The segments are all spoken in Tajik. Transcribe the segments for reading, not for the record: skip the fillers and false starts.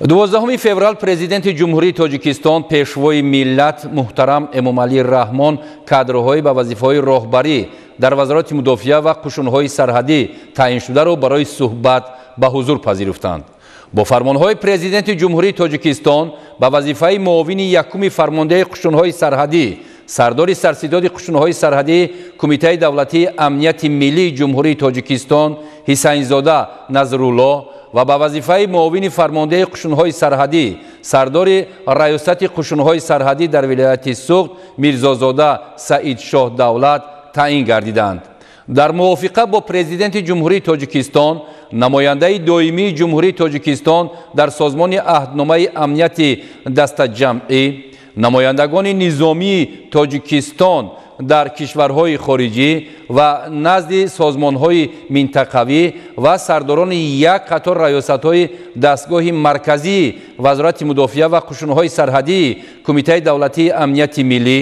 12 феврал Президенти Ҷумҳурии Тоҷикистон, Пешвои миллат муҳтарам Эмомалӣ Раҳмон кадрҳои ба вазифаҳои роҳбарӣ дар Вазорати мудофиа ва қушунҳои сарҳадӣ таъиншударо барои суҳбат ба ҳузур пазируфтанд. Бо фармонҳои Президенти Ҷумҳурии Тоҷикистон ба вазифаи муовини якуми фармондеҳи қушунҳои сарҳадӣ, сардори сарситоди қушунҳои сарҳадии Кумитаи давлатии амнияти миллии Ҷумҳурии Тоҷикистон Ҳисайнзода Назрулло ва ба вазифаи муовини фармондеҳи қушунҳои сарҳадӣ, сардори раёсати қушунҳои сарҳадӣ дар вилояти Суғд Мирзозода Саидшоҳ Давлат таъин гардиданд. Дар мувофиқа бо Президенти Ҷумҳурии Тоҷикистон, намояндаи доимии Ҷумҳурии Тоҷикистон дар Созмони Аҳдномаи амнияти дастаҷамъӣ, намояндагони низомии Тоҷикистон дар кишварҳои хориҷӣ ва назди созмонҳои минтақавӣ ва сардорони як қатор раёсатҳои дастгоҳи марказии Вазорати мудофиа ва қушунҳои сарҳадии Кумитаи давлатии амнияти миллӣ,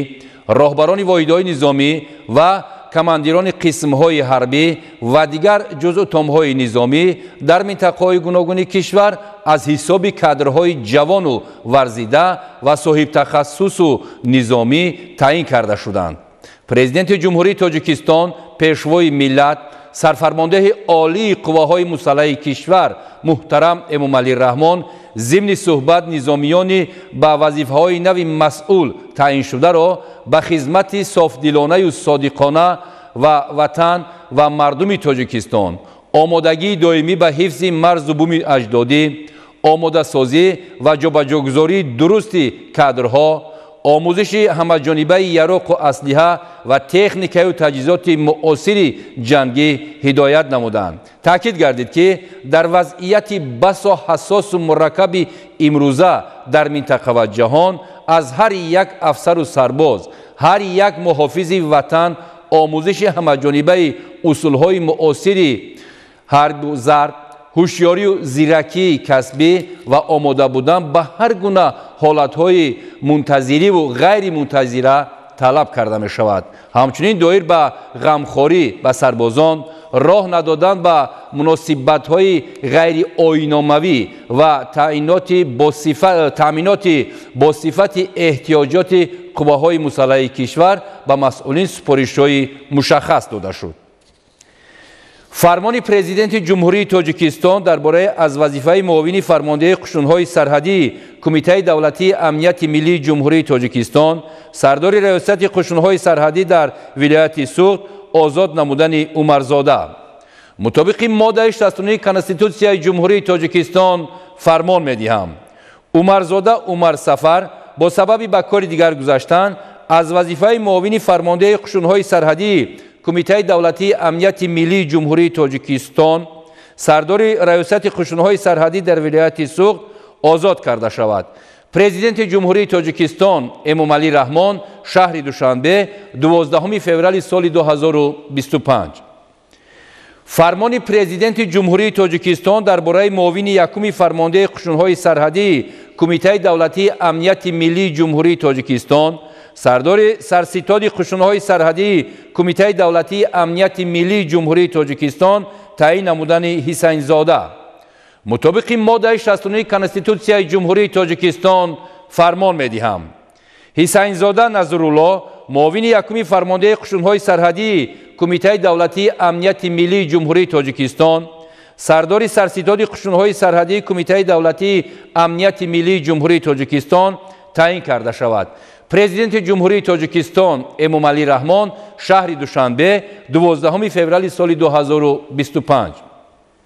роҳбарони воҳидҳои низомӣ ва командирони қисмҳои ҳарбӣ ва дигар ҷузъу томҳои низомӣ дар минтақаҳои гуногуни кишвар аз ҳисоби кадрҳои ҷавону варзида ва соҳибтахассусу низомӣ таъин карда шуданд. Президенти Ҷумҳурии Тоҷикистон, Пешвои миллат, сарфармондеҳи олии қувваҳои мусаллаҳи кишвар муҳтарам Эмомалӣ Раҳмон зимни суҳбат низомиёни ба вазифаҳои нави масъул таъиншударо ба хизмати софдилонаю содиқона ва ватан ва мардуми Тоҷикистон, омодагии доимӣ ба ҳифзи марзу буми аҷдодӣ, омодасозӣ ва ҷобаҷогузории дурусти кадрҳо, омӯзиши ҳамаҷонибаи яроқу аслиҳа ва техникаю таҷҳизоти муосири ҷангӣ ҳидоят намуданд. Таъкид гардид, ки дар вазъияти басо ҳассосу мураккаби имрӯза дар минтақа ва ҷаҳон аз ҳар як афсару сарбоз, ҳар як муҳофизи ватан омӯзиши ҳамаҷонибаи усулҳои муосири ҳарбу зарб, ҳушёрию зиракии касбӣ ва омода будан ба ҳар гуна ҳолатҳои мунтазириву ғайримунтазира талаб карда мешавад. Ҳамчунин доир ба ғамхорӣ ба сарбозон, роҳ надодан ба муносибатҳои ғайриоиномавӣ ва таъминоти бо сифати эҳтиёҷоти қувваҳои мусаллаҳи кишвар ба масъулин супоришҳои мушаххас дода шуд. Фармони Президенти Ҷумҳурии Тоҷикистон дар бораи аз вазифаи муовини фармондеҳи қушунҳои сарҳадии Кумитаи давлатии амнияти миллии Ҷумҳурии Тоҷикистон, сардори раёсати қушунҳои сарҳадӣ дар вилояти Суғд озод намудани Умарзода. Мутобиқи моддаи 69 Конститутсияи Ҷумҳурии Тоҷикистон фармон медиҳам. Умарзода Умарсафар бо сабаби ба кори дигар гузаштан аз вазифаи муовини фармондеҳи қушунҳои сарҳадии Кумитаи давлатии амнияти миллии Ҷумҳурии Тоҷикистон, сардори раёсати қушунҳои сарҳадӣ дар вилояти Суғд озод карда шавад. Президенти Ҷумҳурии Тоҷикистон Эмомалӣ Раҳмон, шаҳри Душанбе, 12 феврали соли 2025. Фармони Президенти Ҷумҳурии Тоҷикистон дар бораи муовини якуми фармондеҳи қушунҳои сарҳадии Кумитаи давлатии амнияти миллии Ҷумҳурии Тоҷикистон, сардори сарситоди қушунҳои сарҳадии Кумитаи давлатии амнияти миллии Ҷумҳурии Тоҷикистон таъин намудани Ҳисайнзода. Мутобиқи моддаи 69 Конститутсияи Ҷумҳурии Тоҷикистон фармон медиҳам. Ҳисайнзода Назрулло муовини якуми фармондеҳи қушунҳои сарҳадии Кумитаи давлатии амнияти миллии Ҷумҳурии Тоҷикистон, сардори сарситоди қушунҳои сарҳадии Кумитаи давлатии амнияти миллии Ҷумҳурии Тоҷикистон таъин карда шавад. Президенти Ҷумҳурии Тоҷикистон Эмомалӣ Раҳмон, шаҳри Душанбе, 12 феврали соли 2025.